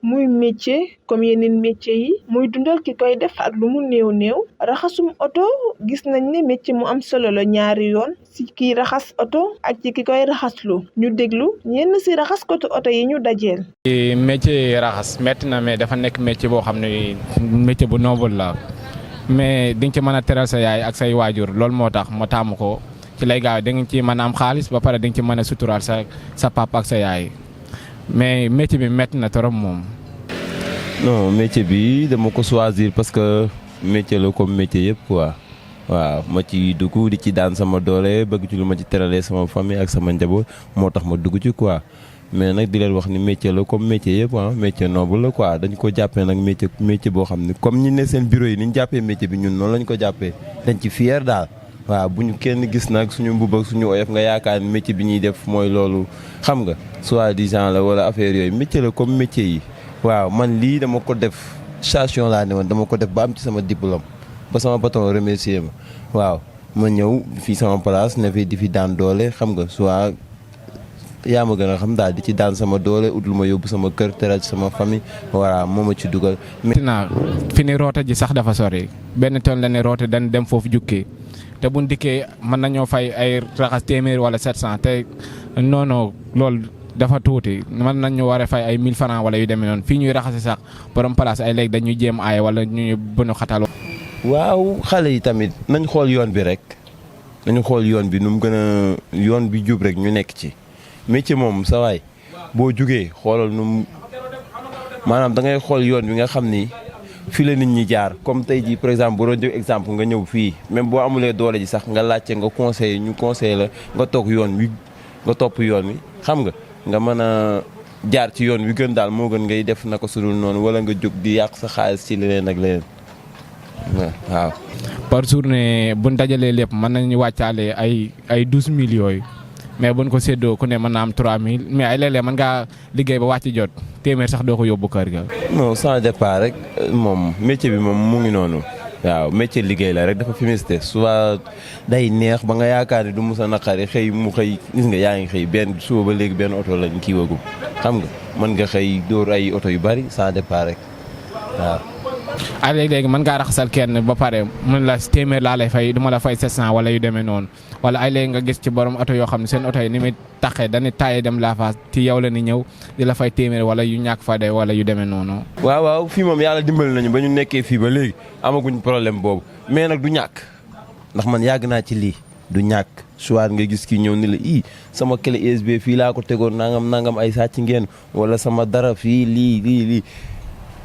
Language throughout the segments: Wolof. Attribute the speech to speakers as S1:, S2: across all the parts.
S1: muy métier comme yeneen métier yi muy dundal ki koy def ak lu mu néew néew raxasum oto gis nañ ne métier mu am solo la ñaari yoon ci kiy raxas oto ak ci ki koy raxaslu ñu déglu ñenn ci raxaskatu oto yi ñu dajeel.
S2: métier raxas métti na mais dafa nekk métier boo xam ne métier bu noble la mais di nga ci mën a teral sa yaay ak say waajur loolu moo tax ma taamu ko ci lay gaaw da nga ci mën a am xaalis ba pare di nga ci mën a suturaal sa papa ak sa yaay mais métier bi métti na trop moom.
S3: non métier bi dama ko choisir parce que métier la comme métier yëpp quoi waaw ma ci dugg di ci daan sama doole bëgg ci lu ma ci teralee sama famille ak sama njaboot moo tax ma dugg ci quoi mais nag di leen wax ni métier la comme métier yëpp ah métier noble la quoi dañ ko jàppee nag métier boo xam ne comme ñi ne seen bureau yi ni ñu jàppee métier bi ñun noonu lañ ko jàppee dañ ci fier daal waaw bu ñu kenn gis nag suñu mbubb ak suñu oyof nga yaakaar ni métier bi ñuy def mooy loolu xam nga soi-disant la wala affaire yooyu métier la comme métier yi. waaw man lii dama ko def station laa ne woon dama ko def ba am ci sama diplôme ba sama patron remercier ma waaw ma ñëw fii sama place ne fi di fi daan doole xam nga soit yaa ma gën a xam daal di ci daan sama doole ut lu ma yóbbu sama kër teral ci sama famille voilà moo ma ci dugal.
S2: maintenant fi ni roota ji sax dafa sori benn tool la ne roota dañ dem foofu jukkee te buñ dikkee mën nañoo fay ay raxas téeméer wala 700 te non loolu. dafa tuuti mën nañu war a fay ay 1000 francs wala yu demee noonu fii ñuy raxase sax borom place ay léegi dañuy jéem aaye wala ñuy bënu xatal.
S3: waaw xale yi tamit nañ xool yoon bi rek nañu xool yoon bi nu mu gën a yoon bi jub rek ñu nekk ci métier moom sa waay boo jugee xoolal nu mu maanaam da ngay xool yoon bi nga xam ni fii la nit ñi jaar comme tey jii par exemple bu doon jël exemple nga ñëw fii même boo amulee doole ji sax nga laajte nga conseillé ñu conseillé la nga toog yoon wi nga topp yoon wi xam nga. nga mën a jaar ci yoon wi gën daal moo gën ngay def na ko sudul noonu wala nga jóg di yàq sa xaalis ci leneen ak leneen waaw.
S2: par journée buñ dajalee lépp mën nañu wàccaale ay 12000 yooyu mais buñ ko séddoo ku ne mën naa am 3000 mais ay léeg-léeg mën ngaa liggéey ba wàcc jot téeméer sax doo ko yóbbu kër ga.
S3: non sans départ rek moom métier bi moom mu ngi noonu. waaw métier liggéey la rek dafa féministe souvent day neex ba nga yaakaar ni du mus a naqari xëy mu xëy gis nga yaa ngi xëy benn suba ba léegi benn oto lañ kii wagum xam nga mën nga xëy dóor ay oto yu bari sans départ rek waaw.
S2: ay léegi mën ngaa raxasal kenn ba pare mën la téeméer laa lay fay du ma la fay 700 wala yu demee noonu wala ay léegi nga gis ci borom oto yoo xam ne seen oto yi ni muy taxee dañuy taayee dem laafaas ci yow la ni ñëw di la fay téeméer wala yu ñàkk fa de wala yu demee noonu.
S3: waaw fii moom yàlla dimbali nañu ba ñu nekkee fii ba léegi amaguñ problème boobu mais nag du ñàkk ndax man yàgg naa ci lii du ñàkk soit nga gis ki ñëw ni la sama clé USB fii laa ko tegoon nangam ay sàcc ngeen wala sama dara fii lii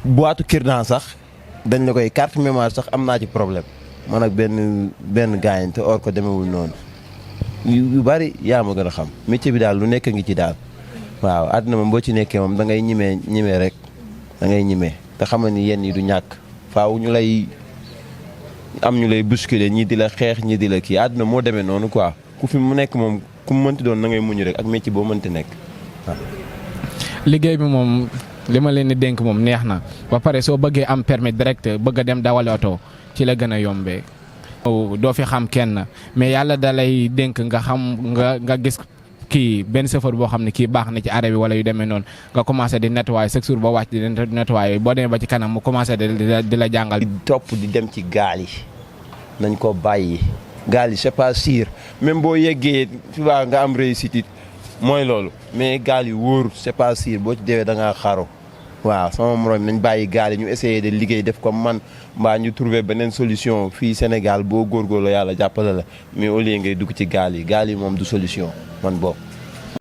S3: boîte kirdan sax dañ la koy carte mémoire sax am naa ci problème man ak benn gaañ te or ko demewul noonu yu bari yaa ma gën a xam métier bi daal lu nekk ngi ci daal waaw àdduna moom boo ci nekkee moom da ngay ñimee rek da ngay ñimee te xam ni yenn yi du ñàkk faaw ñu lay bousculer ñii di la xeex ñii di la kii àdduna moo demee noonu quoi ku fi mu nekk moom ku mu mënti doon na ngay muñu rek ak métier boo mënti nekk waaw.
S2: liggéey bi moom li ma leen di dénk moom neex na ba pare soo bëggee am permis direct bëgg a dem dawal oto ci la gën a yombee. doo fi xam kenn mais yàlla da lay dénk nga xam nga gis kii benn chauffeur boo xam ne kii baax na ci arrêt bi wala yu demee noonu nga commencé di nettoyer chaque jour ba wàcc di nettoyer boo demee ba ci kanam mu commencé di la jàngal.
S3: di topp di dem ci gaal yi nañ ko bàyyi gaal yi c'est pas sûr même boo yeggee fi waa nga am réussite it mooy loolu mais gaal yi wóor c'est pas sûr boo ci deewee da ngaa xaru waaw sama morom nañ bàyyi gaal yi ñu essayer de liggéey def comme man mbaa ñu trouver beneen solution fii Sénégal boo góorgóorlu yàlla jàppale la mais au lieu ngay dugg ci gaal yi moom du solution man boobu.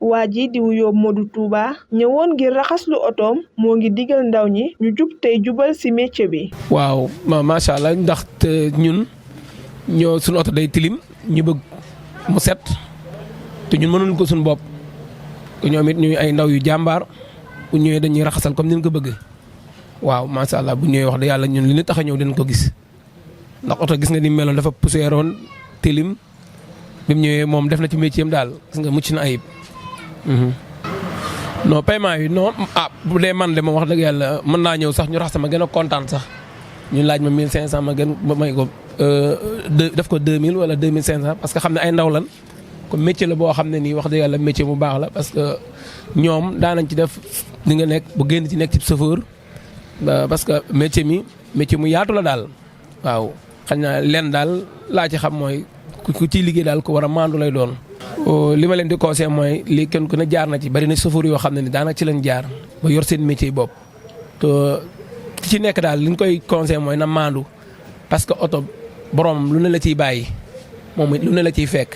S1: waa ji di wuyoo Modou Touba ñëwoon ngir raxaslu otoom moo ngi digal ndaw ñi ñu jub tey jubal ci métier bi.
S4: waaw macha allah ndax ñun suñu oto day tilim ñu bëgg mu set te ñun mënuñ ko suñu bopp ñoom it ñuy ay ndaw yu jàmbaar. bu ñëwee dañuy raxasal comme ni ñu ko bëggee waaw macha allah bu ñëwee wax dëgg yàlla ñun li ñu tax a ñëw dinañ ko gis ndax oto gis nga ni meloon dafa poussièreoon tilim bi mu ñëwee moom def na ci métier am daal gis nga mucc na ayib. non paiement yi non bu dee man de moom wax dëgg yàlla mën naa ñëw sax ñu raxas ma gën a kontaan sax ñu laaj ma 1500 ma gën ma may ko def ko 2000 wala 2500 parce que xam ne ay ndaw lan comme métier la boo xam ne nii wax dëgg yàlla métier bu baax la parce que ñoom daanañ ci def di nga nekk bu génn ci nekk ci chauffeur parce que métier mu yaatu la daal waaw xëy na leen daal laa ci xam mooy ku ciy liggéey daal ku war a maandu lay doon. li ma leen di conseillé mooy lii kenn ku ne jaar na ci bari na chauffeur yoo xam ne ni daanaka ci lañ jaar ba yor seen métier yi bopp te ki ci nekk daal li ñu koy conseillé mooy na maandu parce que oto borom lu ne la ciy bàyyi moom it lu ne la ciy fekk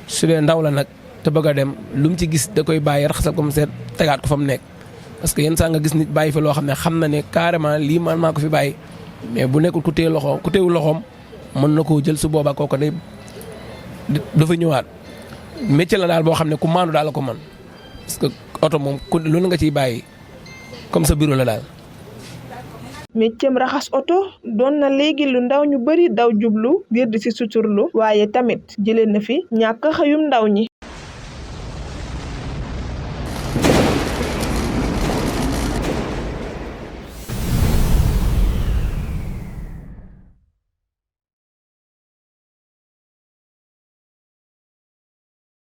S4: su dee ndaw la nag te bëgg a dem lu mu ci gis da koy bàyyi raxasal ko mu seet tegaat ko fa mu nekk. parce que yenn saa nga gis nit bàyyi fa loo xam ne xam na ne carrément lii man maa ko fi bàyyi mais bu nekkul ku téewul loxoom mën na koo jël su boobaa kooku day dafa ñëwaat. métier la daal boo xam ne ku maandu daal la ko mën parce que oto moom ku lu nga ciy bàyyi comme sa bureau la daal.
S1: méccam raxas oto doon na léegi lu ndaw ñu bari daw jublu ngir di ci suturlu waaye tamit jëlee na fi ñàkk xëyum ndaw ñi.